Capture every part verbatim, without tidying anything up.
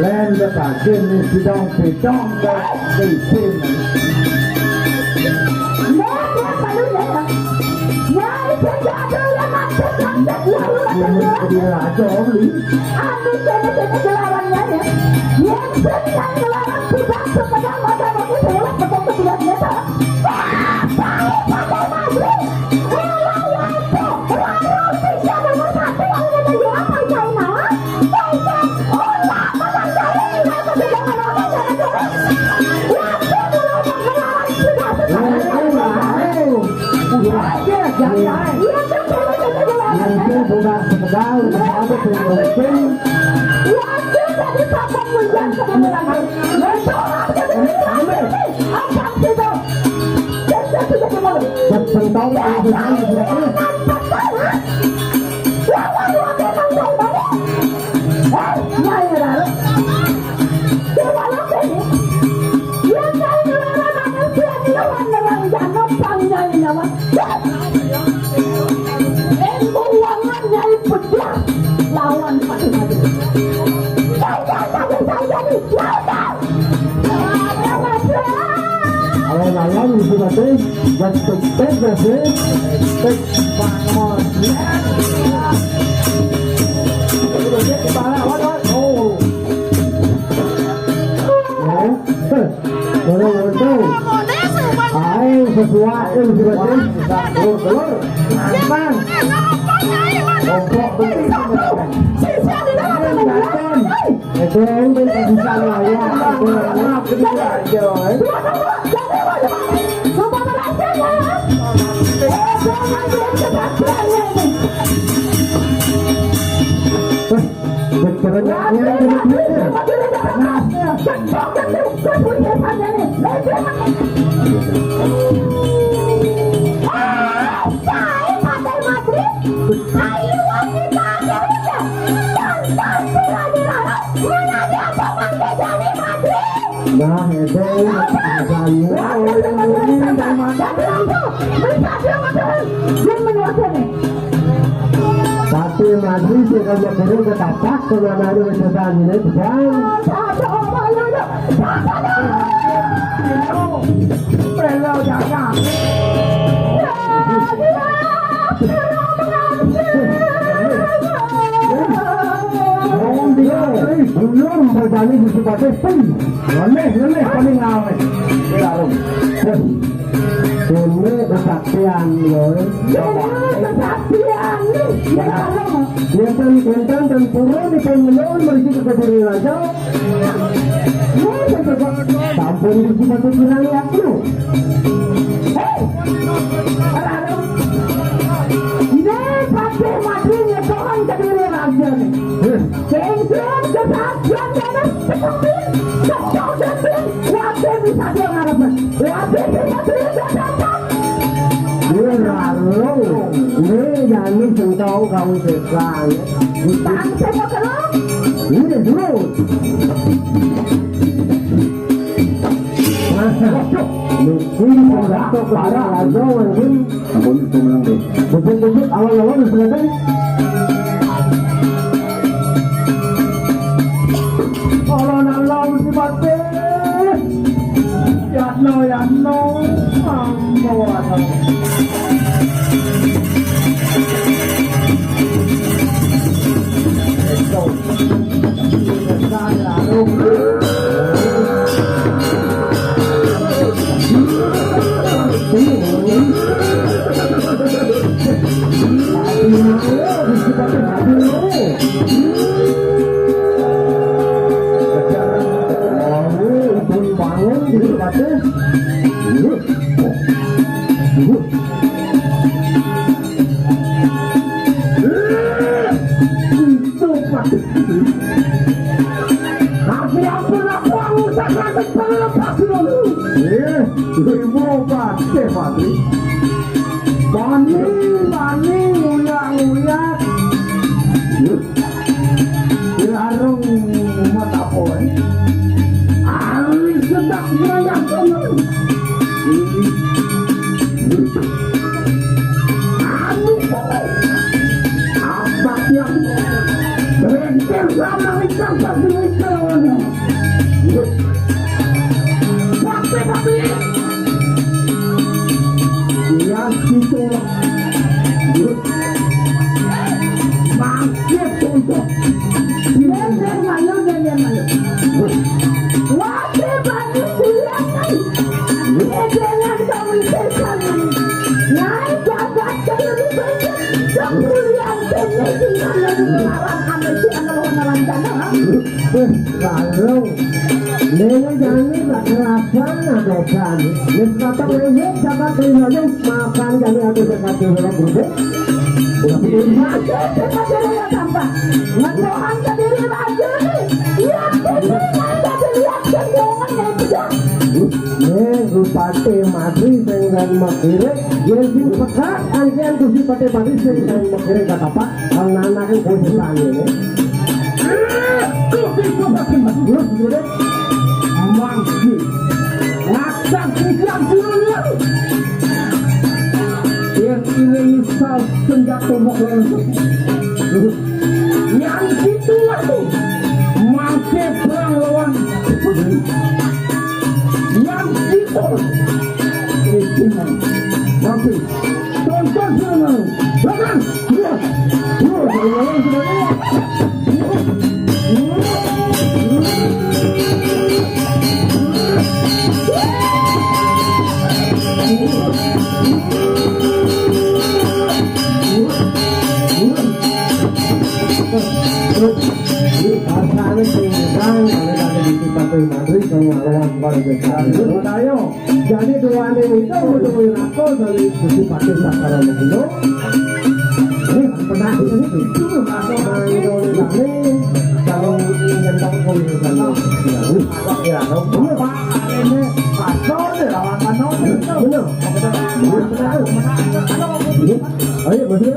Lén da pagin ni sidong pidong da isin. Ini di raja beli. Lawan Patih Madri. Kalau lawan di sini, dan tek-tek, tek-tek, bangun. Udah, dia kepala, waduh, oh. Eh, eh. Betul, betul. Ayo, sesuai, eh, sesuai. Telur, telur. Gampang. Kompok betul. Itu udah bisa lah, ya. Sumpah berhasil, ya. Eh, jangan, jangan, jangan, jangan. Nah, itu. Tapi Madri sih kalau kering ketapak, kalau ada ada setan ini, Bang. Pelo jaga. Belum berani di Subatis pun. Ngelih, ngelih, paling ngelih. Di larung. Ini kesaktian, yo. Ini kesaktian, nih. Ya, kalau. Enten, enten, tempuru di pemilu, menuju ke kediri raja. Sampun disubat kurang yakin. Hei! Ini Patih Madri nyekohan kediri raja nih. Cincin kesaksian dan seperti cocok dan wakil bisa dia ngarepin. Wakil bisa dia dapat. Dia lalu. Ini jani sentau kau sekarang. Bangsa mau terus. Ini dulu. Niki pembantu kepala raja mungkin. Ampun, itu menang tuh. Bubuk-bubuk awal-awal udah selesai. Kalau nang lawan si Batis. Yatno, Yatno. Ampun. Tapi ampun aku angusak lantas pelepas dulu. Eh, ibu pasti mati. Bani, bani, nguyak, nguyak. Larung mata poe. Alis sedak merayap. Ini Bangkit untuk. Yen, yen, mayu, yen, yen, mayu. Wah, bani kuliah kan. Edengan kamu setan. Nyai jagat kediri bangkit. Kemuliaan tinggi tinggal lagi melawan ambil si anak lawan tanah. Wis, lalu. Lele jani tak kerasan adogan. Wis patang menit jagat lima jam makan jani aku jagat dulu gubuk. Udah pilih. Raja cepat dulu ya tampak. Ngedoan kediri raja nih. Lihat sini, lihat sini, lihat sini, jangan ya, pegang. Nih, Bupati Madri dengan Makire, yang sing pekat, antian kursi Bupati Madri dengan Makire kata Pak. Ang nanak'y kulitan ini. Kulit kubatin mas. Terus, terus. Mangki. Ngacak pisang dulu. Yang ini misal senjata mukul. Yang situ lagi. Mangke perang lawan. Yang situ. Ini mangke. Tonton dulu. Belakang. Iya. Iya, iya, iya, sudah, iya. Terus, ini pasarnya sing nyebrang, kalau ada di Cipatui Madrid, sama lawan Barca. Terus, ayo. Jadi duane itu kudu wirako dari Gusti Patih Sakara Mengguno. Ini pernah ini itu masuk dari Indonesia ini kalau nyentak kuwi kan. Ya, ya, no. Pak, ini pastor ya lawan pastor. Bener. Bener. Ayo, masuk.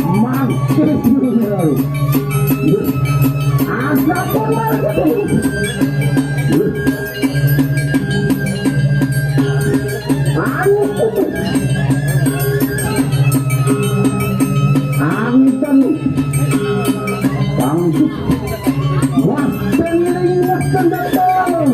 Mangkis dulu, ya. Ada apa lagi? Anu. Angitan. Bangkit. Wah, pengiring, wah, pendatang.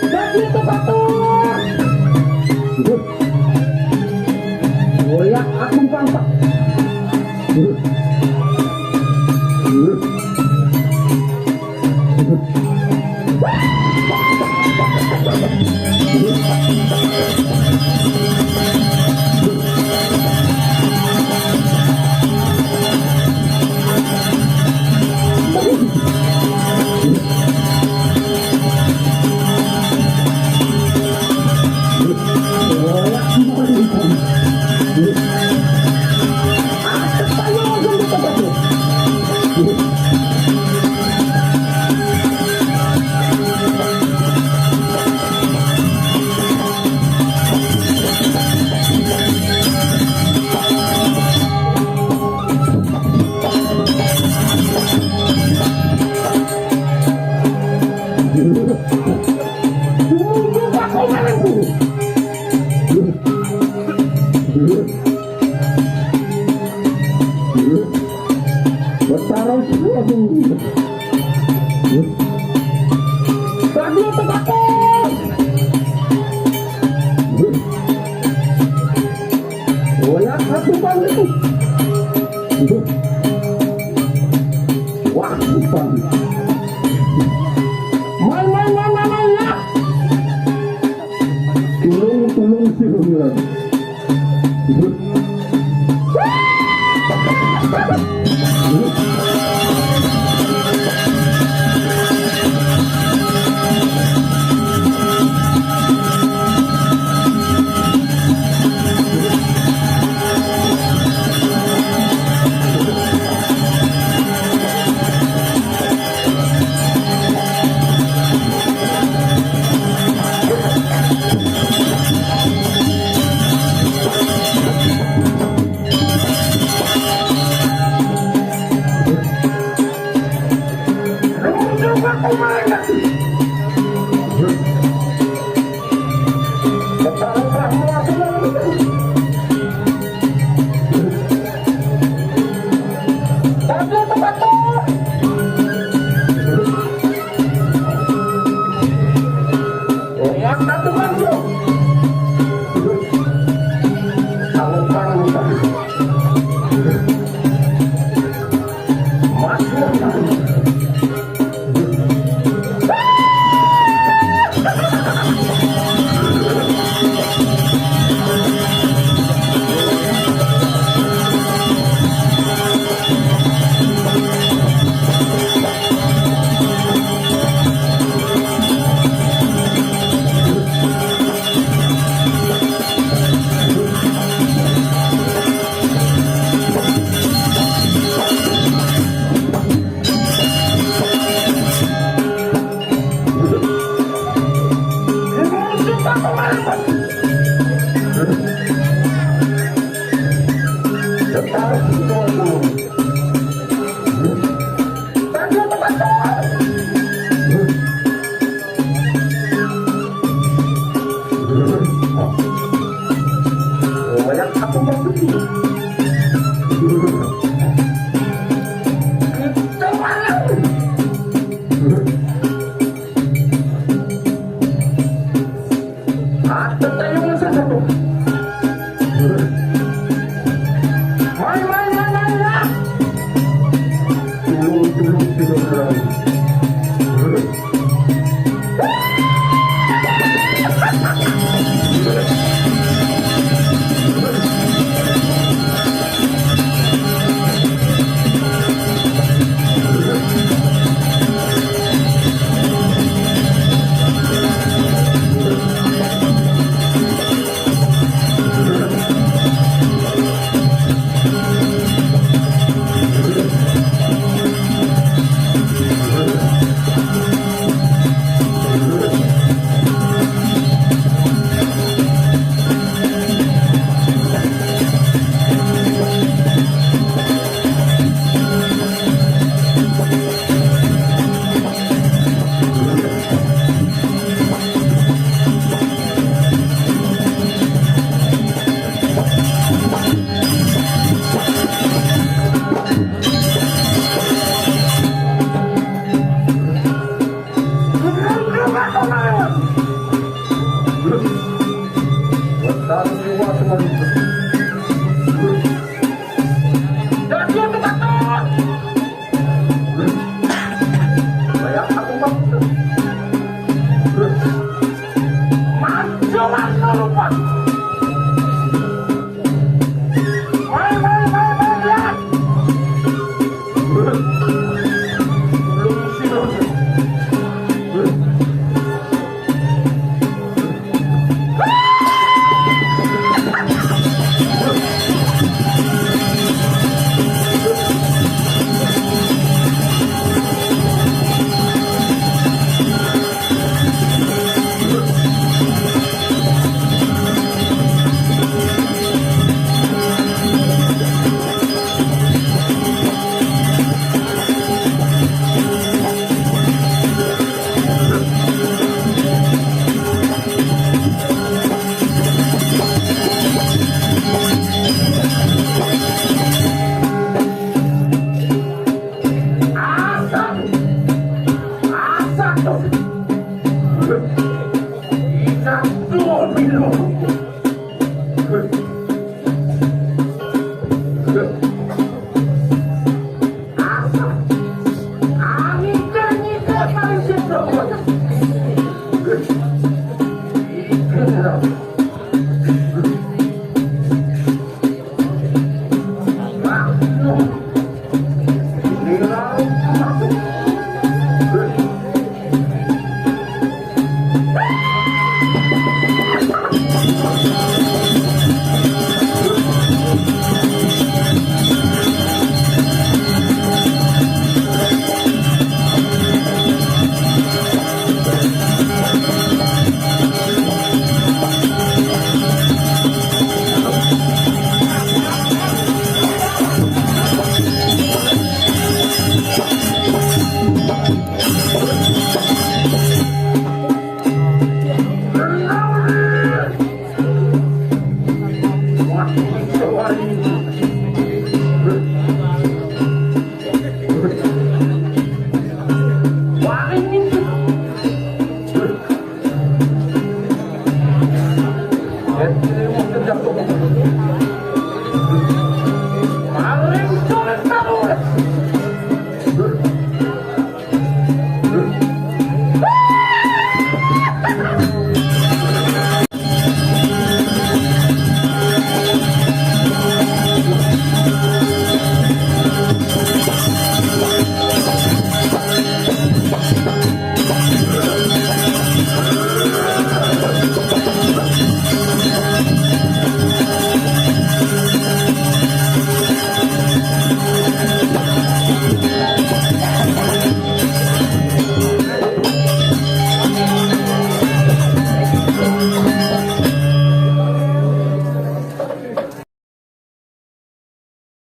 Tapi itu batur. Goyak aku pangkat. Betara Suragung. Tadi itu pakai. Wah, aku bang itu. Wah, bang. Main, main, main, main, main, ya. Tulung, tulung, si Romilan.